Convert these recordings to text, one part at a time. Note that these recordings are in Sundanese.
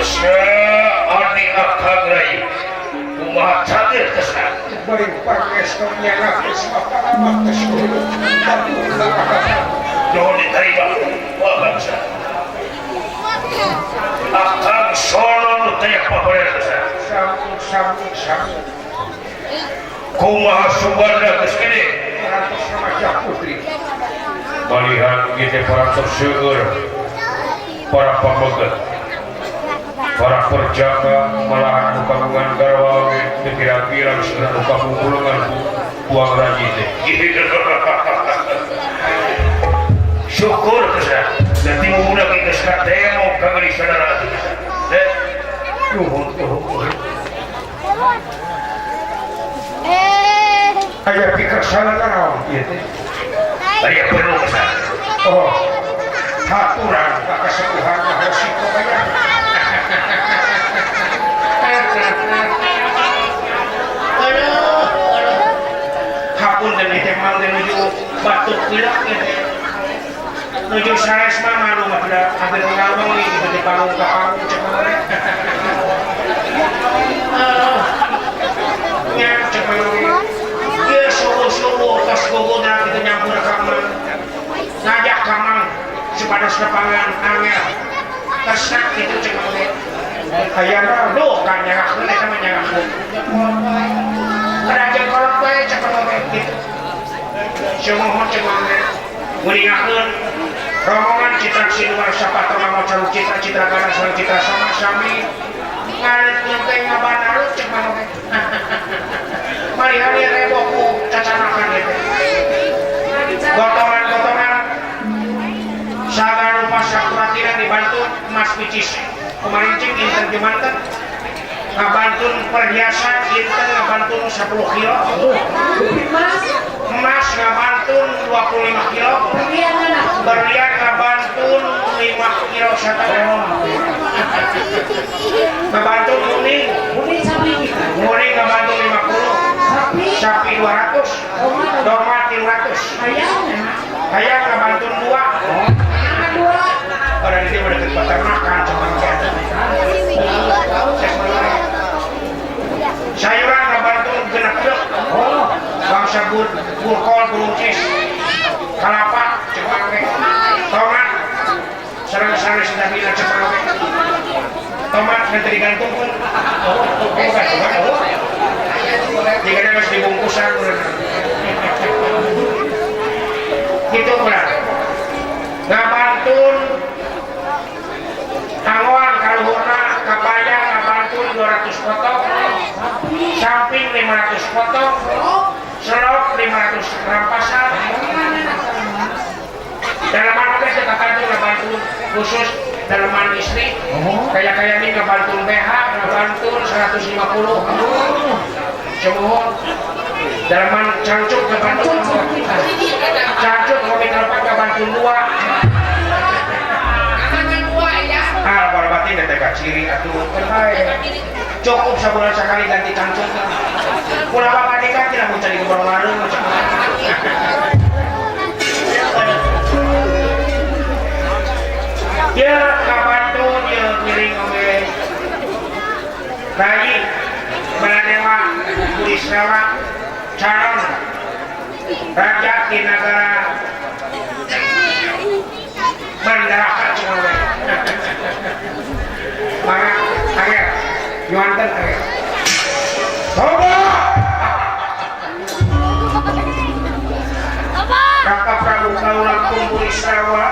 Kesna ani akang rai kumaha cager kesna bari pangestu nyana Krisna nuhun diterima wah bangsa akang sono nu teh paparer kesna sampun sampun kumaha subarna geus gede parantos remaja putri malihan ieu teh parantos seueur para pameget para perjaka malahan nu kagungan garwa oge teu pirang-pirang seueur nu kabungkulungan ku buang raji teh. Syukur kesna nanti budak geus katemo ka geulis sadara teh. Nuhun nuhun. Aya pikersana naon ieu teh? Aya perlu kesna. Oh. Haturan ka kasepuhan Maha Kaya. Hapunten teh mang teh nuju batuk pilek teh. Nuju sanes mah malu mah da hampir ngomong gitu di panggung ka panggung cek mah. Nya cek mah. Ieu subuh-subuh tos gogoda kitu nyampur ka mang. Ngajak ka mang supados nepangan angel. Kesak kitu cek mah. Hayang duh kan nyangahkeun eta mah nyangahkeun. Kerajaan kolot bae cek mah kitu. Sumuhun cek mah. Nguningakeun rombongan Citra Sinuar Sapatoma maca Citra Citra Gana sareng Citra sama sami ngareutkeun teh ngabanarut cek mah. Mari-hari reboh ku cacanakan ieu teh. Gotongan-gotongan sagala rupa sakuratina dibantu Mas Picis. Kemarin cing inten jumanten ngabantun perhiasan inten ngabantun 10 kilo. Emas ngabantun 25 kilo. Berlian ngabantun 5 kilo satengah. Ngabantun kuning. Kuning ngabantun 50. Sapi 200. Domba 300. Ayam ngabantun 2. Orang itu udah ke peternakan cuma sayuran ngabantun genep dek. Bangsa burkol burungcis kelapa cepake tomat sareng-sareng sedamina cepake tomat nanti digantung pun jika harus dibungkusan gitu kurang ngabantun tangoan kaluhurna kapaya ngabantun 200 potong samping 500 potong selop 500 rampasan dalaman oge teu kabantu ngabantun khusus dalaman istri kaya-kaya ini ngabantun BH ngabantun 150 cemuhun dalaman cangcuk ngabantun cangcuk kopi kalpat ngabantun 2 ah kalau batin teh ciri atuh cukup sebulan sekali ganti cangcuk ulah bapak deka tidak mau cari kebon warung ya kabantun ya ngiring oge rai Baladewa Burisrawa calon raja di negara Mandaraka cuma maka angel nyuanten angel Coba Raka Prabu Kaula Burisrawa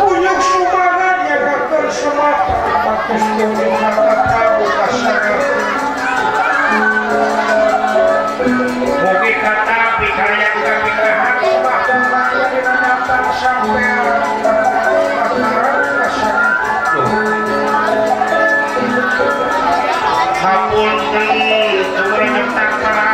Uyuk sumangan nyagakeun semapa bagus kuning Raka Prabu kasana Mugi kata pikarya kita pikirahan sampai hapunten turun takara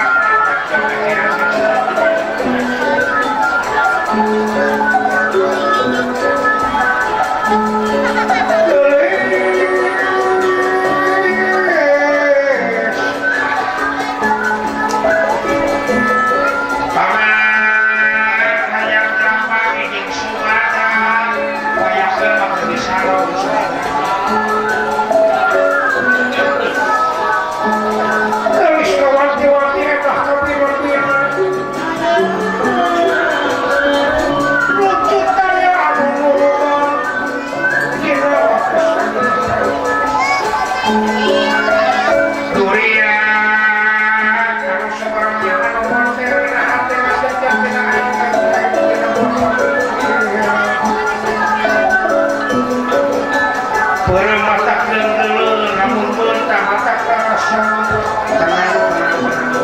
paman hayang drama jeung sumara bayakeun mah bisa. Peureum mata leuleuh lamun beunta mata karasa. Tenang tenang tenang.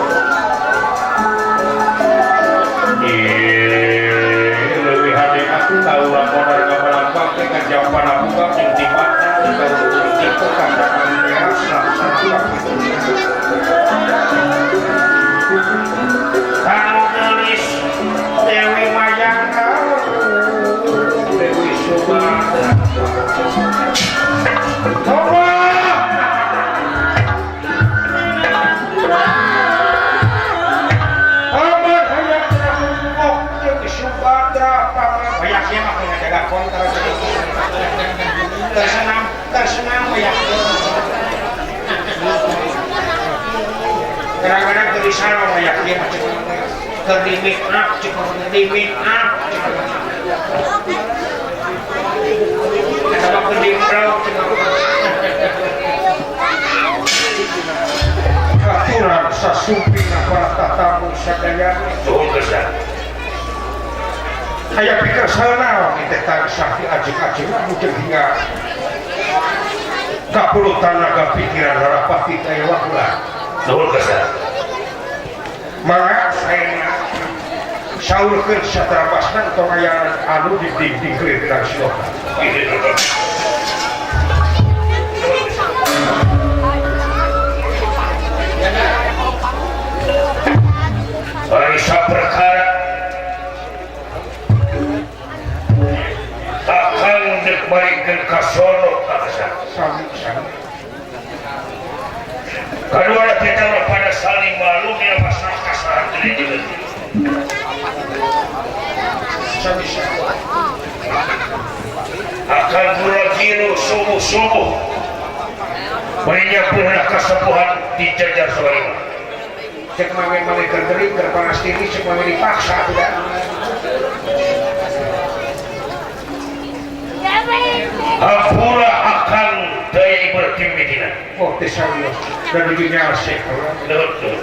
Leuwih hade aku tahu lamun ngamalambang teh ngajampan buka jeung timatan Itu kandangan biasa kanu geulis Dewi Mayangka Dewi Subadra. Allah Aman hayang ngok jeung Subadra pangan Banyak sia mah ngajaga kontra tersenam tersenam banyak. Kadang-kadang tulisan banyak dia macam keur di make up cek di make up cek eta mah keur di blog cek katuran sasumping para tatamu sadayana. Nuhun geus. Aya pikir naon teh tansah diajeng-ajeng mungkin hingga kapuluh tanaga pikiran harapati teh wakula. Nuhun geus. Mangga saena saurkeun satrabasna tong aya anu diding-dingkeun dina sloka. Raisa perkara akan dek barikeun ka Solo ka Sami sami. Kadua kita pada saling malu dina masalah kasaran gede Sami sami. Akan guragiru subuh-subuh berinya pun kasepuhan di jajar Swarima. Cek mame mame keur gering keur panas tinggi cek mame dipaksa tidak. Hampura akan daya bertimbitina. Oh teh serius dan dunia asik. Betul.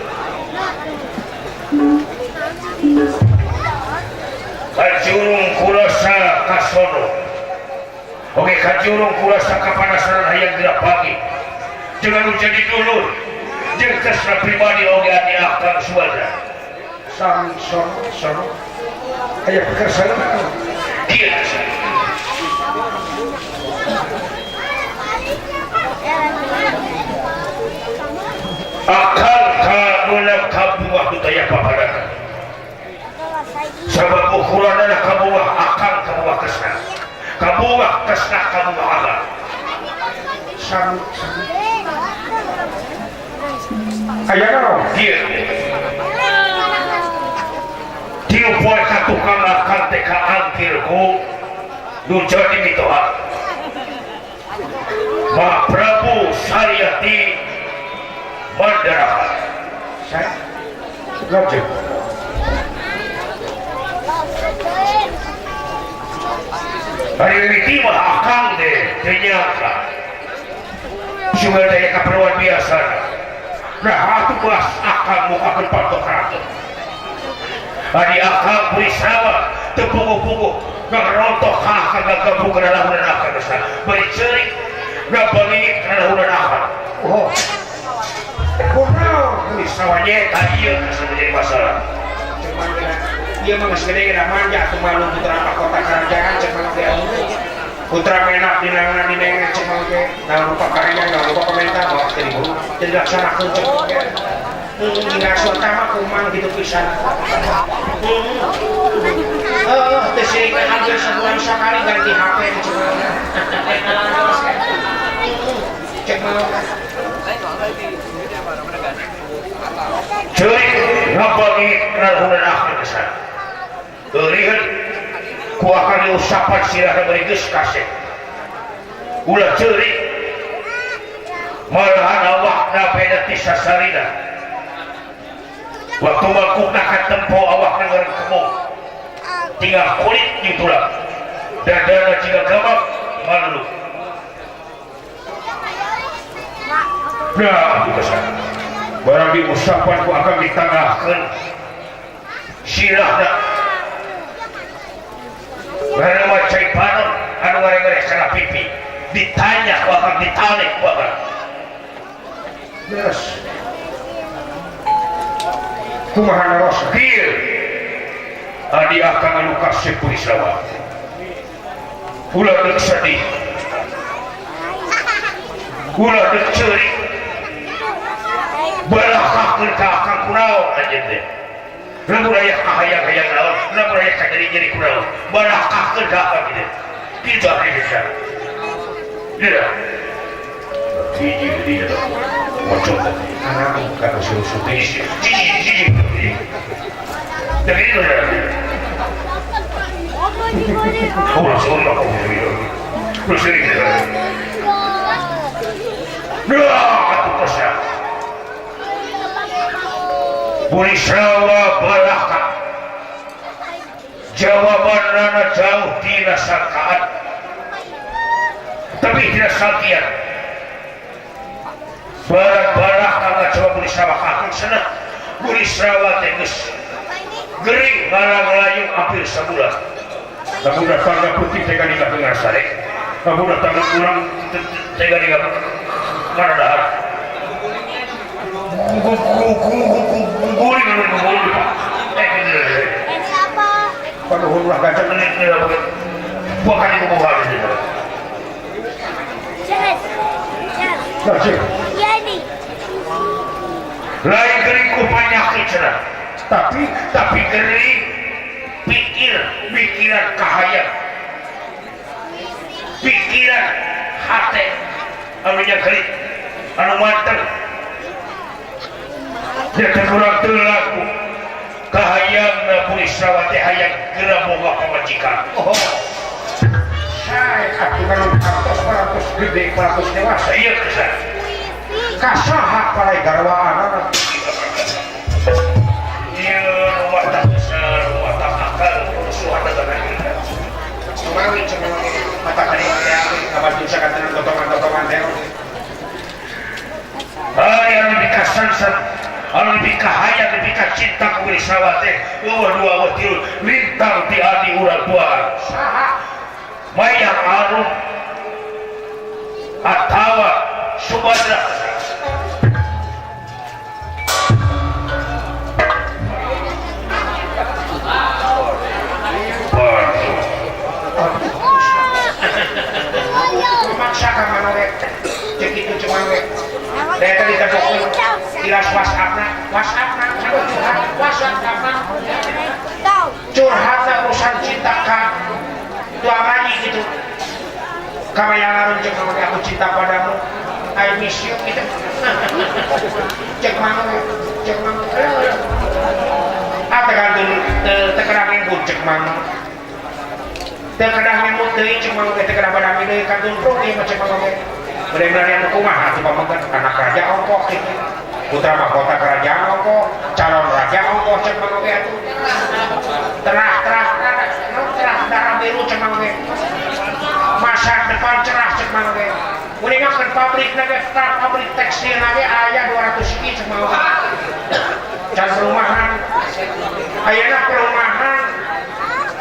Kajurung kulasa kasono. Oke kajurung kulasa kapanasaran hayang gerak pagi. Jangan jadi dulur. Jeung kesra pribadi oge adi akang Subadra. Sami sono sono. Aya pikir naon? Kieu. Akal ka meunang kabuah budaya papadangan. Sabab ukuranna kabuah akang kabuah kesna. Kabuah kesna kabuah akang. Sami sami. Aya naon? Kieu. Tilu poe ka tukang akang teh kaangkir ku nu jadi mitoha. Ma Prabu Saryati Mandara. Saya lajeng. Hari ini mah akang deh teu nyangka. Sugan daya kaperluan biasa. Nah atuh geus akang mukakeun panto karaton. Ari akang beri sama teu puguh-puguh ngarontok ka akang gagabung kana lahunan akang geus. Bari ceurik ngabangi kana lahunan akang. Oh. Kunaon geus sawanya ieu geus menjadi masalah. Cek mame ieu mah geus gede geuna manja atuh malu putra mahkota kerajaan cek mame ge. Putra menak dinangan dinengan cek mame ge. Nah rupa karya nah rupa komentar bawa teh diburu jadi laksanakeun cek mame ge. Dina sota mah kumang gitu pisan. Heuh teh sirik hampir sebulan sakali ganti HP cek mame. Cek mame. Ceurik ngabangi lahunan akhir geus. Euriheun ku akan diusapan sirahna bari geus kasep. Ulah ceurik malahan awakna beda ti sasarina. Waktu mangkukna katempo awakna ngeureun kemuk. Tinggal kulit jeung tulang. Dadana jiga gamak malulu. Nah, geus. Barang diusapan ku akan ditangahkeun sirahna. Barang mah cai panon anu ngareng-ngareng kana pipi. Ditanya ku akang, ditalik ku akang. Beres. Kumaha naros? Kieu. Adi akang anu kasep Burisrawa. Ulah deuk sedih. Ulah deuk ceurik. Balakakeun ka akang kunaon anjeun teh. Lamun aya kahayang-hayang naon, lamun aya kanyeri-nyeri kunaon. Balakakeun ka akang kieu. Kitu abdi teh. Iya. Hiji hiji mocok Anak ka usul-usul teh. Hiji hiji. Tapi itu ya. Oh, sono kau lu sering. Nah, atuh kosya. Burisrawa balaka. Jawabanana jauh tina sangkaan. Tapi tidak sangkian. Barang-barang ngajawab Burisrawa kakang senang. Burisrawa teh geus gering ngalang-layung hampir sabulan. Lamun datangna putih teh ka dengar sare. Lamun datangna kurang teh ka ngaradahar. Guling anu guling. Panuhun ulah gajah Bukan ibu bukan itu. Lain gering ku penyakit cenah. Tapi gering pikir pikiran kahayang, pikiran hati anu nyagrit, anu manteng. Dia kurang teu laku kahayang na Burisrawa teh hayang geura boga pamajikan. Oh. Sae atuh kan atos parantos gede parantos dewasa. Ieu kesan. Kasaha parai garwaanana. Ieu rumah tak besar, rumah tak akal, rusuhan dagangan kita. Sumawi cenah mata kali teh ngabantu sakantenan totongan-totongan teh. Ay, anu dikasansan, anu dikahayang, dikacinta ku Burisrawa teh, eueuh dua eueuh tilu, lintang ti adi urang tua. Saha? Mayang Arum atawa Subadra. Maksa ka mana we? Cek itu cuma we. Daya tadi terpukul tilas WhatsApp-na, WhatsApp-na, curhat, WhatsApp-na. Curhatna urusan cinta ka tua ngaji gitu. Kamayang Arum cek mana aku cinta padamu. I miss you gitu. Cek mana we? Cek mana? Ah tergantung terkenang nembut cek mana. Terkedah nembut deui cek mana teh terkedah badami deui kantun prung ieu mah cek mana we. Bener-bener yang kumaha atuh pameget anak raja ongkoh gitu. Putra mahkota kerajaan ongkoh, calon raja ongkoh cek mana we atuh. Terah terah terah darah biru cek mana we. Masa depan cerah cek mana we. Mendingan pabrik na ge, pabrik tekstil na ge aya 200 siki cek mana we. Can perumahan. Ayeuna perumahan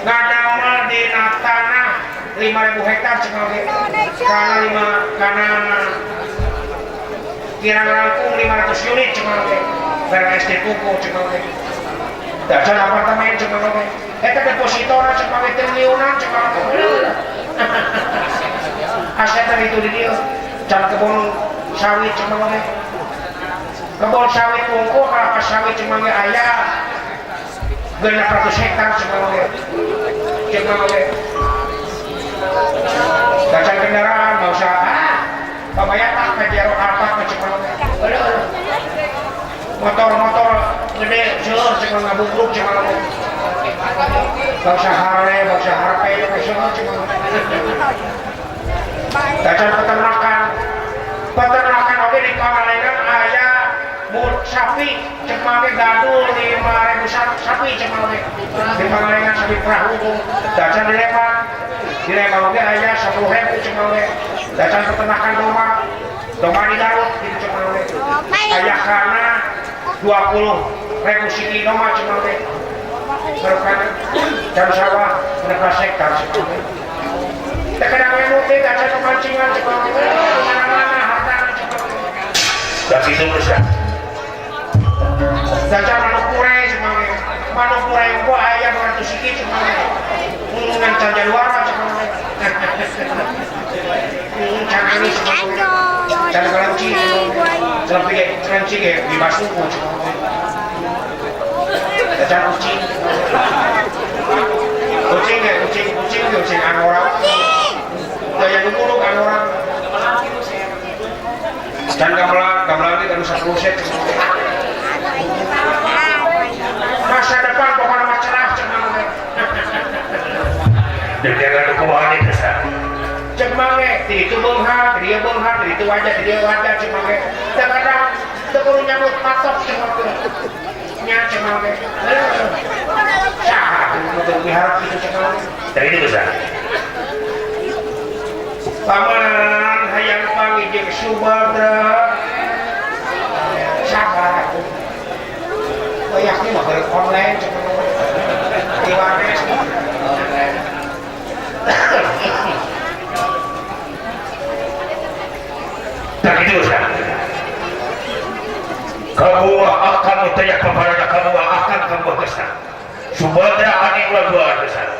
ngadamel dina tanah 5.000 hektar cek mana we. Kana lima kana kirang langkung 500 unit cek mana we. BRST kuku cek mana we. Dacan apartemen cek mana we. Eta depositona cek mana we triliunan cek mana we. Aset itu di dieu can kebun sawit cek mana we. Kebun sawit wungkul kelapa sawit cek mana we aya 600 hektar cek mana we. Cek mana we. Dacan kendaraan nggak usah pabayar tak Pajero Alphard cek mana we. Motor-motor gede seueur cek mana ngabubruk cek mana we. Nggak usah Harley, nggak usah Harvey, seueur cek mana we. Dacan peternakan, peternakan oge di Pangalengan aya sapi cek mana gaduh 5.000 sapi cek mana we. Di Pangalengan sapi perahu dacan di Lembang. Di Lembang oge aya 10.000 cek mana we. Dacan peternakan domba, domba di Garut gitu cek mana we. Aya kana 20.000 siki domba cek mana we. Merupakan dan sawah berapa hektar cek mana we. Kadang ngemut teh acan kemancingan cek mana-mana hartana cek. Da kitu geus. Dacan manuk pure cek mah. Manuk pure gua aya 200 siki cek mah. Ngan can jaluara cek mah. Can anis cek mah. Can kelenci cek mah. Kelenci ge dibasuh cek mah. Dacan kucing. Kucing ge kucing kucing angora. Daya nu angora. Dan gamelan ge anu 10 set. Masa depan pokokna mah cerah cek mah ge. Demikian kumaha deui geus. Cek mah ge ti ditu beunghar, ti dieu beunghar, ti ditu wajah, ti dieu wajah cek mah ge. Teu kadang teu kudu nyambut patok cek mah ge. Nya cek mah ge. Saha nu teu miharep kitu cek mah ge. Tah itu geus. Paman hayang panggih jeung Subadra. Sabar atuh. Wayahna mah beureut online cek mah. Di warnet. Tah kitu geus. Kamu akan mutaya kepada kamu akan kamu kesana. Subadra ani ulah dua kesana.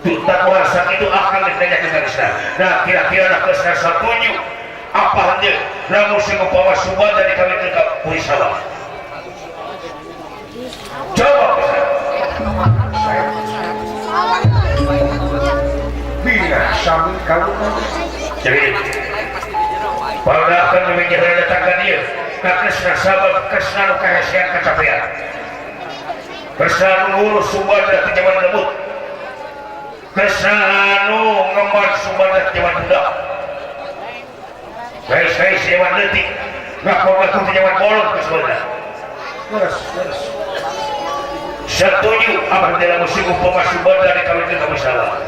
Tutak kuasa itu akan ditanya ke Krishna. Nah kira-kira nak Krishna satunya apa hanya namun sing umpama Subadra dikawinkeun ka Purisawa. Jawab Krishna. Bila sami kamu jadi padahal memang datangkan dia ka Krishna sabab Krishna nu kahesean kacapean. Krishna nu ngurus Subadra ti jaman lembut. Krishna nu ngemban Subadra ti jaman budak. Guys jaman leutik ngaku-ngaku ti jaman bolot ka Subadra. Terus. Setuju abah dalam musim umpama Subadra dikawinkeun ka Purisawa.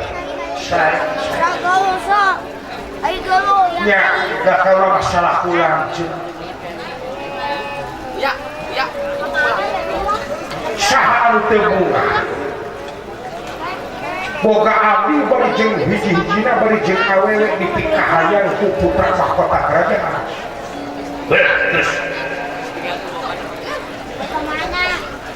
Saya. Ya, dah kalau masalah pulang. Ya, ya. Saha anu teu bunga. Boga abdi bari jeung hiji-hijina bari jeung awewe dipikahayang ku putra mahkota kerajaan. Terus.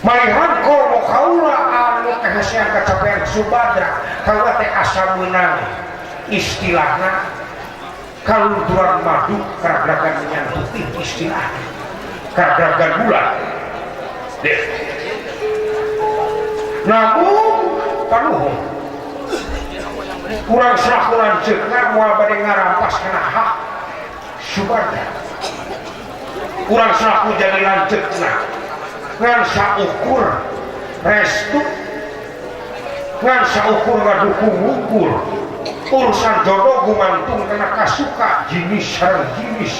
Malihan komo kaula anu kahesean kacapean Subadra, kaula teh asa meunang istilahna kalunturan madu karagragan menyan putih istilahna karagragan bulan. Deh. Namun panuhun kurang selakuran ceukna moal bade ngarampas kana hak Subadra. Kurang selaku jadi lanceukna ngan saukur restu ngan saukur ngadukung ngukur urusan jodoh gumantung kena kasuka jenis sareng jenis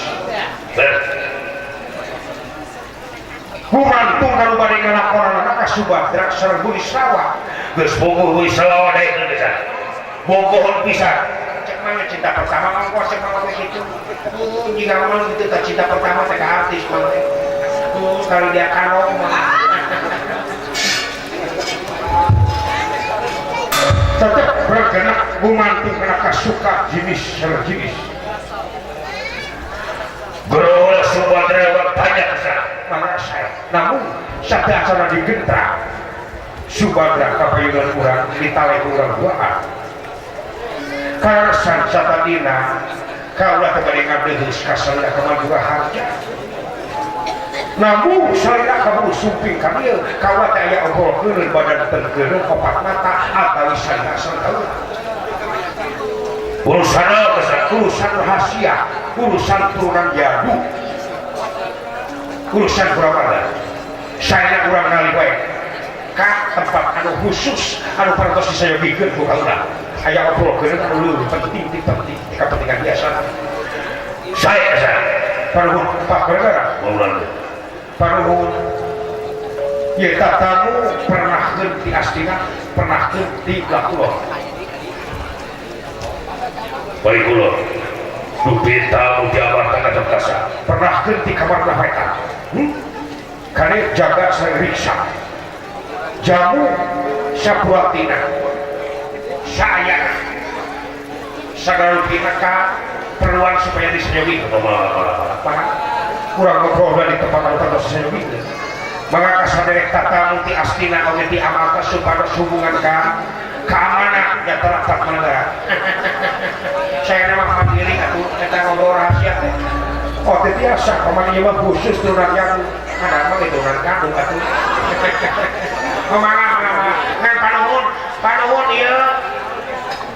gumantung kanu bade ngalakonanana ka Subadra sareng Burisrawa. Geus bogoh Burisrawa daekeun pisan. Bogohon pisan. Cek mah cinta pertama mah cek mah kitu. Jika mah kitu teh cinta pertama teh ka artis mah. Kalau dia kano mah. Tetep bergerak gumantung kena kasuka jenis sareng jenis. Gerola Subadra banyak kesana. Maka saya. Namun satu acara digentra Subadra kapayungan urang ditale urang duaan. Kaleresan satadina kaula teh bade ngadeheus ka salira ka Madura harja. Namun salira kaburu sumping ka dieu kaula teh aya ogol keureun badan tengkeureun opat mata atawi salira kaula. Urusan urusan rahasia, urusan turunan jadu, urusan Purabada. Saya urang ngali wae ka tempat anu khusus anu parantos disayogikeun ku kaula. Aya obrolkeun anu leuwih penting ti penting kapentingan biasa. Saya panuhun Pak Perkara. Panuhun ieu tatamu pernahkeun di Astina, pernahkeun di Lakulon. Baik kula. Dupi tamu diamarkan ka kasa. Pernahkeun di kamar wetan. Kane jaga sariksa. Jamu sapuatina. Saya Sagala rupina ka perluan supaya disejogi apa kurang ngobrol di tempat anu parantos disejogi maka kasaderek tata muti astina oge ti amalta supados hubungan ka keamanan ya terak manegara. Saya nama mandiri atuh eta ngobrol rahasia teh. Oh teh biasa paman ieu mah khusus turunan jago. Mana mah turunan kandung atuh. Mangga mangga ngan panuhun panuhun ieu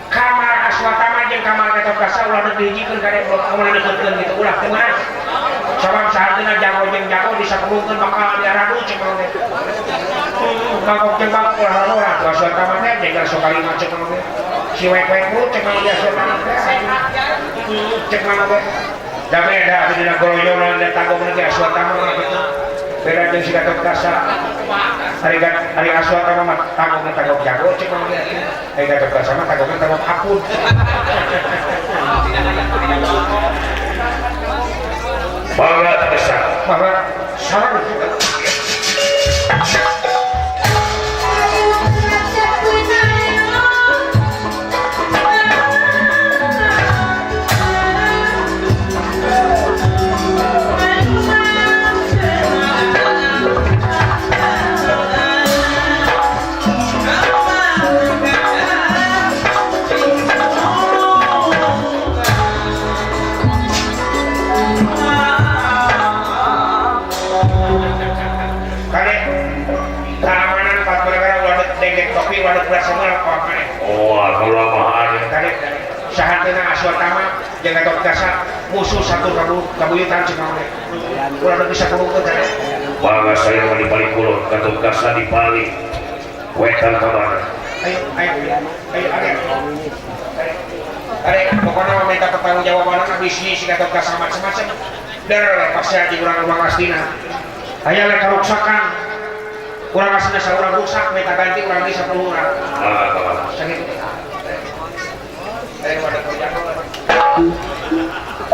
kamar Aswatama jeung kamar Gatotkaca ulah dihijikeun ka blok ulah deukeutkeun kitu ulah teu meunang. Sabab sahartina jago jeung jago disapungkeun bakal diaradu cek mah teh. Mangkok jeung bangkok ulah ora tuh Aswatama teh jeung sok kalima cek mah teh. Si wek-wek cek mah teh Aswatama teh. Cek mah teh. Da beda dina goroyonan da tagong ge Aswatama mah kitu. Beda jeung si Gatotkaca. Ari ari Aswatama mah tagongna tagong jago cek mah teh. Ari Gatotkaca mah tagongna tagong apun. Bangga terbesar. Bangga sarang. Jeung Gatotkaca musuh satu kabuyutan cek mah teh. Ulah bisa kumpulkeun teh. Bangga saya mah di paling kulon, Gatotkaca di paling wetan ka mana. Ayo ayo ayo are. Are pokona mah minta pertanggungjawaban bisi si Gatotkaca macam-macam. Der pasti aja urang urang astina. Aya le karuksakan. Urang astina saurang rusak minta ganti urang di 10 urang. Ah, sakitu. Ayo wadah kerja.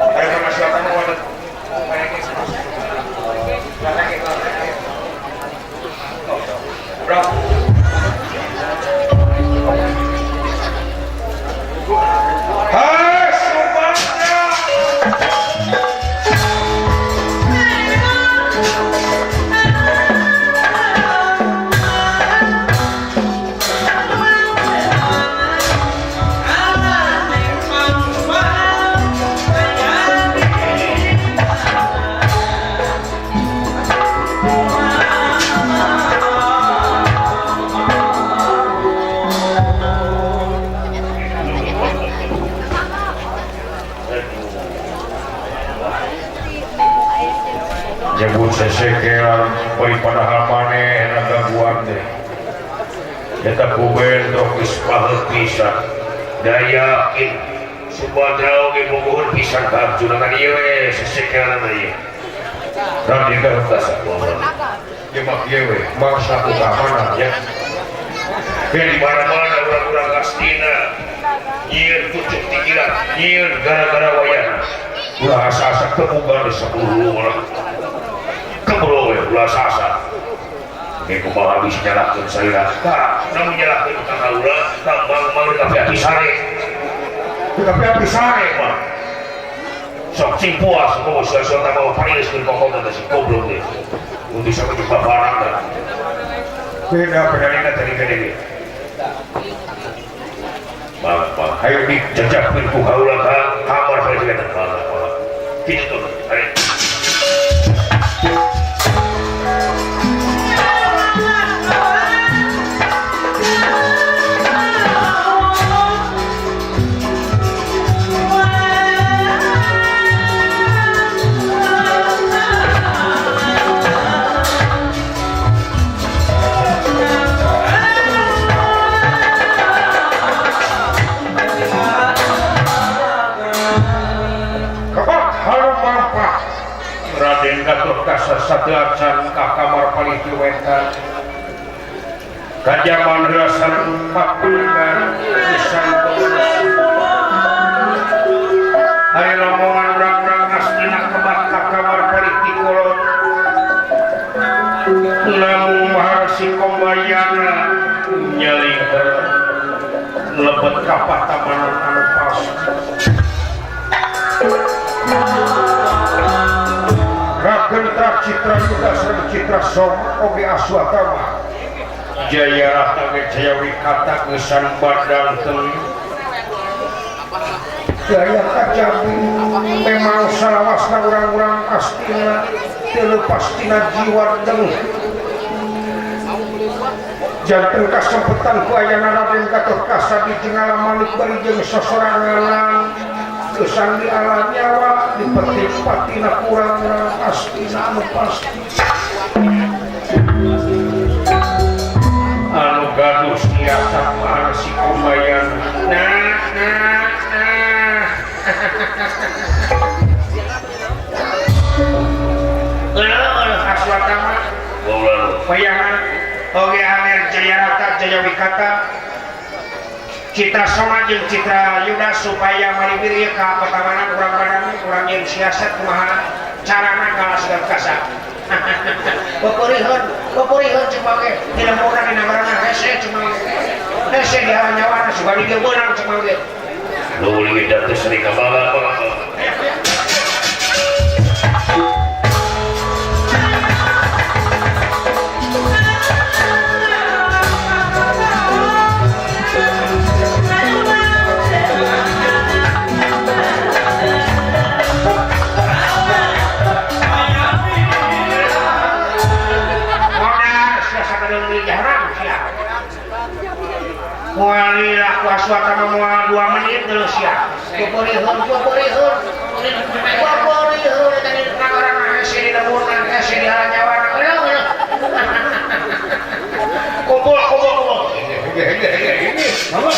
Ayo masyarakat wadah. Bro. Hai Subhanallah. Nyebut sesekelan poin padahal maneh gangguan teh eta ku bentrok geus paheut pisan da yakin Subadra oge bogoheun pisan ka Arjuna kan ieu we sesekelan ieu Raden Gatotkaca ieu mah kieu we mangsa ku kamana ya di mana-mana urang-urang Astina nyieun pucuk pikiran nyieun gara-gara wayahna ulah asa-asa kebugan di 10 orang kebro we ulah asa-asa ge kumaha habis nyalakeun salira tah namun nyalakeun ka kaula ka mang-mang ka api sare ka api sare mah sok cing puas kumaha sia-sia mah pariuskeun kokona teh si goblok teh mun bisa menjebak barang teh beda bedana tadi gede Bang, ayo dijajakeun ku kaula ka kamar bari eta bang. Kitu tuh, ayo. Raden Gatotkaca sateuacan ka kamar palih wetan kajaman heula sareng pakulingan pisan ari rombongan urang-urang Astina kebat ka kamar palih ti kulon namung Maharsi Kombayana nyalingker lebet ka patamanan anu pasti. Ragentra Citra Yuda sareng Citra Soma oge Aswatama. Jaya Rata ge Jaya Wikata geusan badang teuing. Jaya kajabi memang salawasna urang-urang astina teu leupas tina jiwa deung. Janten kasempetan ku ayana Raden Gatotkaca di Jenggala Manik bari jeung sosoranganan geusan di alam nyawa dipetik patina kurang-urang astina anu pasti. Anu gaduh siasat mah si kumayan. Nah nah nah. Eueuh Aswatama. Bayangan oge Anger Jaya Rata Jaya Wikata Citra Soma jeung Citra Yuda supaya maribir ka pertamanan urang badami urang jeung siasat kumaha carana kalah Gatotkaca. Peperiheun peperiheun cuma ge dina urang dina ngaranna hese cuma ge. Hese di hawa nyawana sugan di beunang cuma ge. Leuwih da teu seri ka bala. Moal lila ku Aswatama moal 2 menit deuleu sia. Peperiheun peperiheun. Peperiheun eta di ngaranna hese di lemburna hese di halanyawana. Kumpul kumpul kumpul. Ini mama.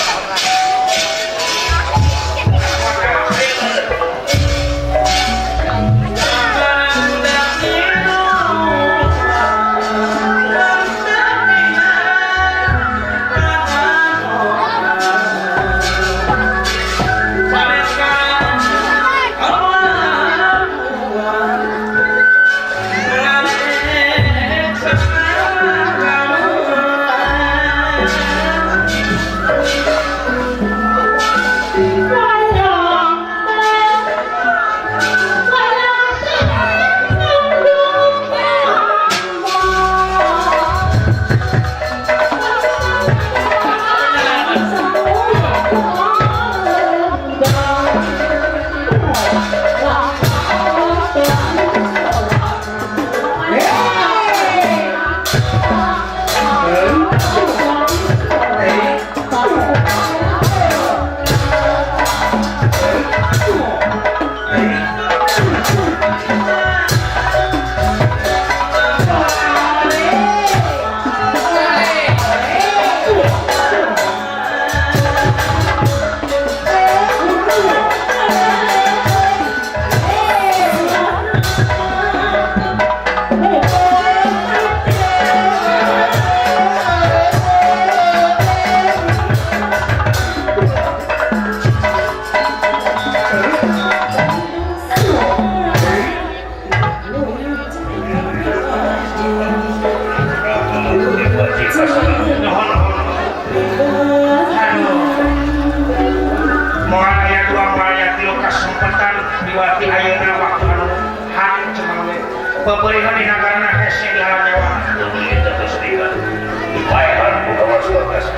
Peperiheun di nagarana hese di alam nyawa.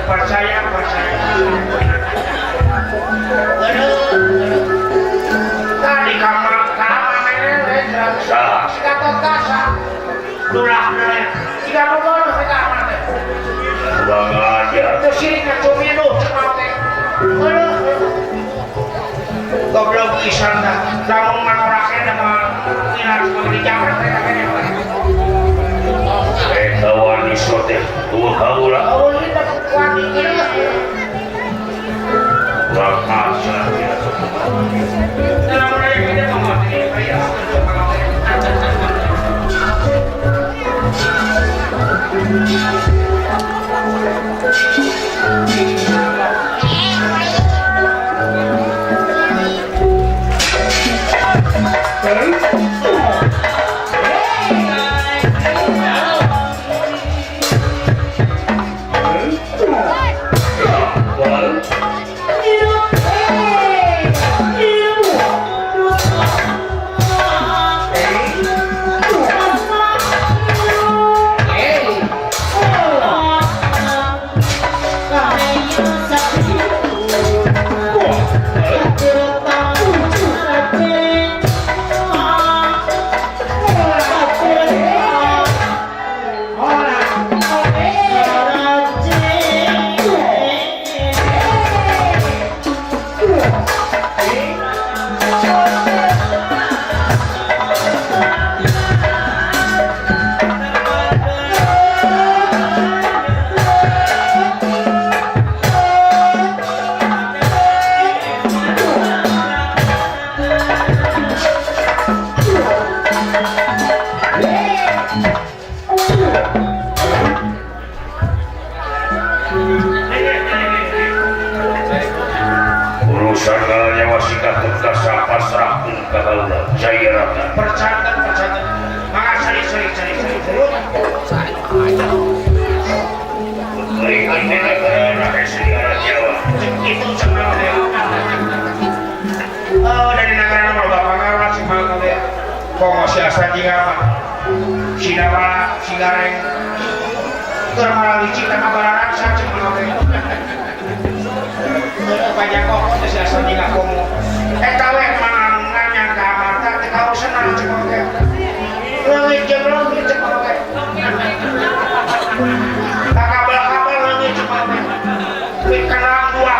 Percaya percaya. Tadi kamar kamar si Gatotkaca. Dulahna siga bogoh si kamar teh. Kurang ajar. Teu sirik ngacumiduh cuma teh. Goblok pisan dah. Lamun manorakeun mah ngilar di jamret teh kene. Eta wani teh tuh kaula. Oh, ieu teh wani ieu. Kurang ajar. Lamun aya kieu mah Hey! Gatot Kaca pasrahkeun ka kaula Jayarata. Percanten percanten. Mangga sari sari sari sari. Berikan negara negara Jawa. Itu cenah teh. Oh, dari negara mah loba pangawas si mangga teh. Komo si asa jingga mah. Sinawa sigareng. Keur malah licik teh kabaraksa cek mangga teh. Banyak kok teh si asa jingga komo. Eta we mangga nyangka amarta teh kausenan cek mangga teh. Leungit jeung leungit cek mangga teh. Kakabel-kabel leungit cek mangga teh. Kenang dua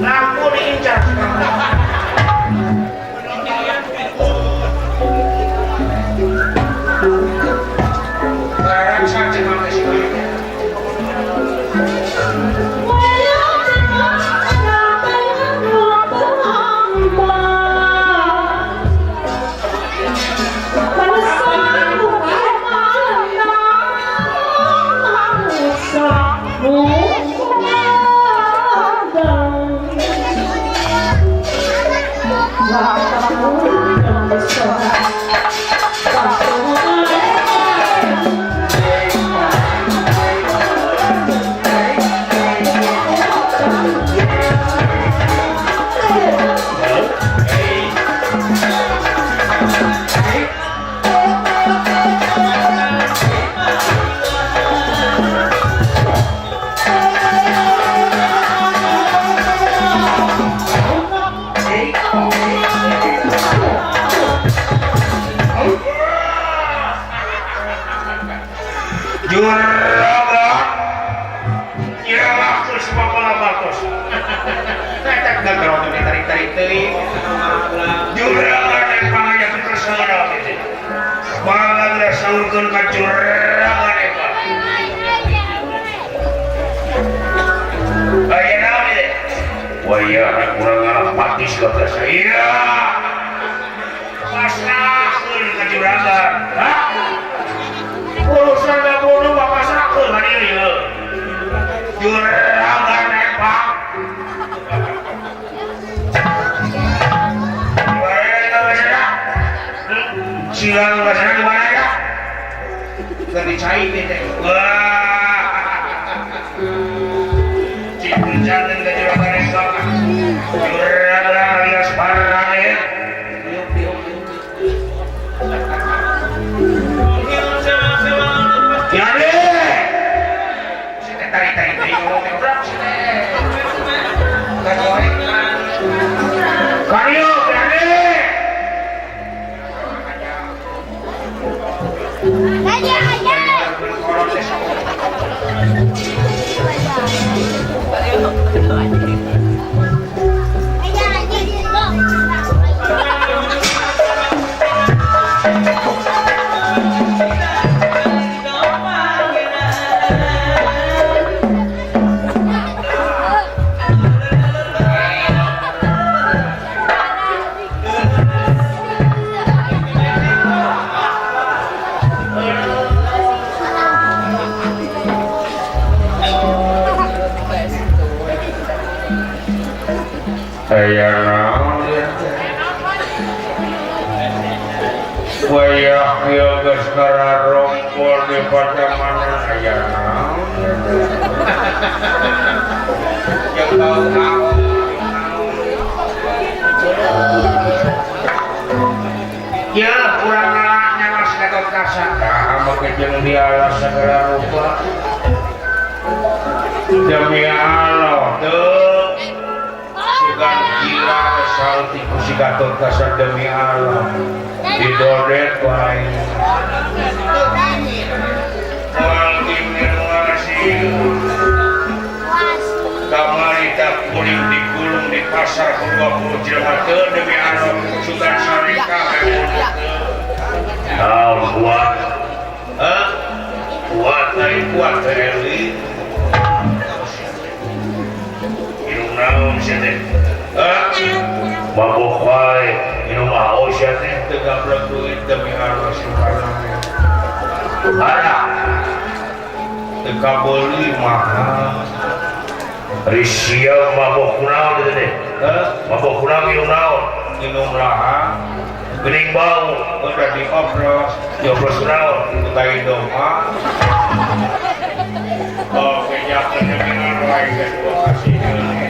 lampu diincar. Barang saja manusia. Teu kabeuli mahal. Risia mabok kunaon teh teh? Heuh, mabok kunaon minum naon? Minum laha. Geuning bau, udah dioplos. Dioplos kunaon? Ku tai domba. Oh, kejakeun dengan wae geus kasih.